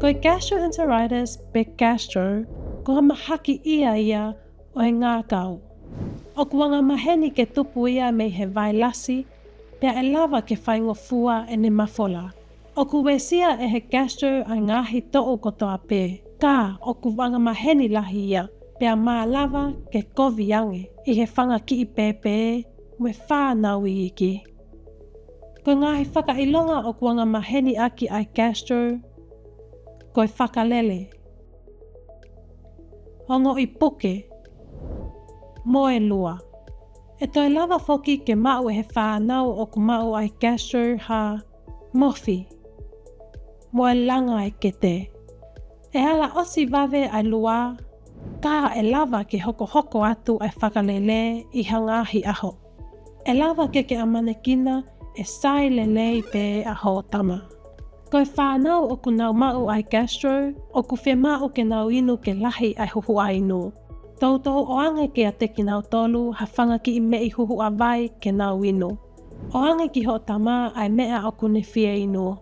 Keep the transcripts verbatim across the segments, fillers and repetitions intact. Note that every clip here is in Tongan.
Ko e gastroenteritis pe gastro, ko ha mahaki ia ia ʻo e ngākau. ʻOku angamaheni ke tupu ia mei he vailasi, pea ʻe lava ke faingofua ʻene mafola. ʻOku uesia ʻe he gastro ʻa e ngaahi toʻu kotoa pē, ka ʻoku angamaheni lahi ia, pea malava ke kovi ange ʻi he fanga kiʻi pēpē mo e fānau iiki. Ko e ngaahi fakaʻilonga ʻoku angamaheni ʻaki ʻa e gastro, ko e fakalele, ongoʻi puke, mo e lua. ʻE toe lava foki ke maʻu ʻe he fānau ʻoku maʻu ʻa e gastro ha mofi, mo e langa ʻa e kete. ʻE ala ʻosi vave ʻa e lua, ka ʻe lava ke hokohoko atu ʻa e fakalele ʻi ha ngaahi ʻaho. ʻE lava ke ke ʻamanekina ʻe sai lelei pē ʻa hoʻo tama. Ko e fānau ʻoku nau maʻu ʻa e gastro, ʻoku fiemaʻu ke nau inu ke lahi ʻa e huhuʻa inu. Toutou ʻoange kiate kinautolu ha fanga kiʻi meʻi huhuʻa vai ke nau inu. ʻOange ki hoʻo tama ʻa e meʻa ʻoku ne fie inu.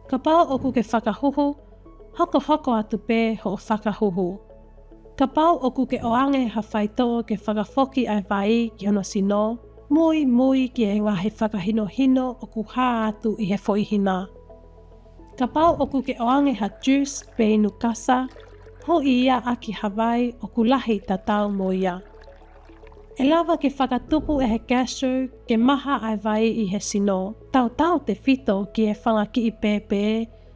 Kapau ʻoku ke fakahuhu, hokohoko atu pē hoʻo fakahuhu. Kapau ʻoku ke ʻoange ha faitoʻo ke fakafoki ʻa e vai ki hono sino, muimui ki he ngaahi fakahinohino ʻoku hā atu ʻi he foʻi hina. Kapau ʻoku ke ʻoange ha juice pe inu kasa, huʻi ia ʻaki ha vai ʻoku lahi tatau mo ia. ʻE lava ke fakatupu ʻe he gastro ke maha ʻa e vai ʻi he sino, tautautefito ki he fanga kiʻi pēpē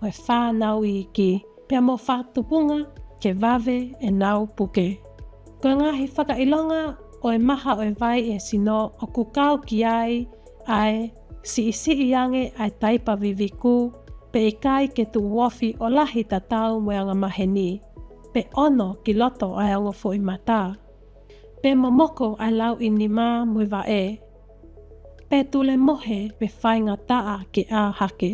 mo e fānau iiki, pea mo fakatupunga ke vave ʻenau puke. Ko e ngaahi fakaʻilonga ʻo e maha ʻo e vai ʻi he sino ʻoku kau ki ai ʻa e siʻisiʻi ange ʻa e taipa viviku, pe ʻikai ke tuʻu ofi ʻo lahi tatau mo e angamaheni, pe ono ki loto ʻa e ongo foʻi mata, pe momoko ʻa e lauʻi nima mo e vaʻe, pe tulemohe pe faingataʻa ke ʻā hake.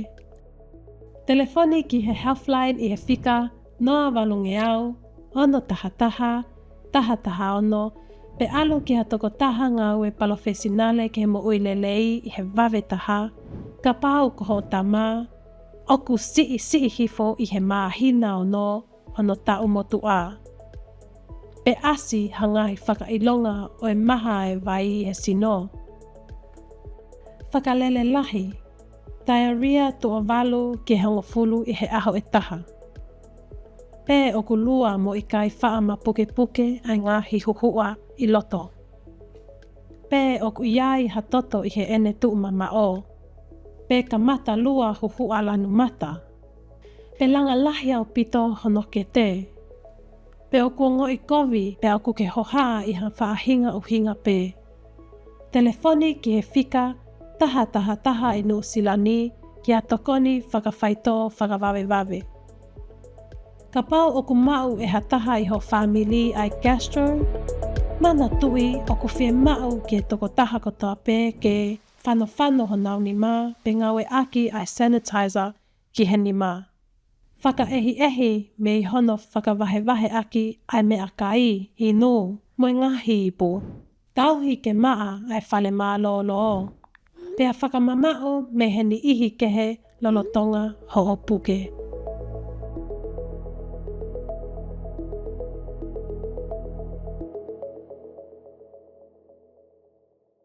Telefoni ki he Healthline ʻi he fika noa valungeau, ono taha taha, taha taha ono, pe ʻalu ki ha tokotaha ngāue palofesinale ki he moʻui lelei ʻi he vave taha, kapau ko hoʻo tama ʻoku siʻisiʻi hifo ʻi he māhina ono hono taʻu motuʻa, pe ʻasi ha ngaahi fakaʻilonga ʻo e maha ʻa e vai ʻi he sino. Fakalele lahi, diarrhea tuʻo valu ki he hongofulu ʻi he ʻaho ʻe taha. Pe ʻoku lua mo ʻikai faʻa mapukepuke ʻa e ngaahi huhuʻa ʻi loto. Pe ʻoku ʻi ai ha toto ʻi heʻene tuʻu mamaʻo. Pe kamata lua huhuʻa lanu mata. Pe langa lahi ʻaupito hono kete. Pe ʻoku ongoʻi kovi pea ʻoku ke hohaʻa ʻi ha faʻahinga ʻuhinga pē. Telefoni ki he fika taha taha taha ʻi Nuʻusila ni ki ha tokoni fakafaitoʻo fakavavevave. Kapau ʻoku maʻu ʻe ha taha ʻi ho fāmili ʻa e gastro, manatuʻi ʻoku fiemaʻu ki he tokotaha kotoa pē ke fanofano honau nima pe ngāueʻaki ʻa e sanitizer ki he nima. Fakaʻehiʻehi mei hono fakavahevaheʻaki ʻa e meʻakai, inu, mo e ngaahi ipu. Tauhi ke maʻa ʻa e fale mālōlō. Pea fakamamaʻo mei he niʻihi kehe lolotonga hoʻo puke.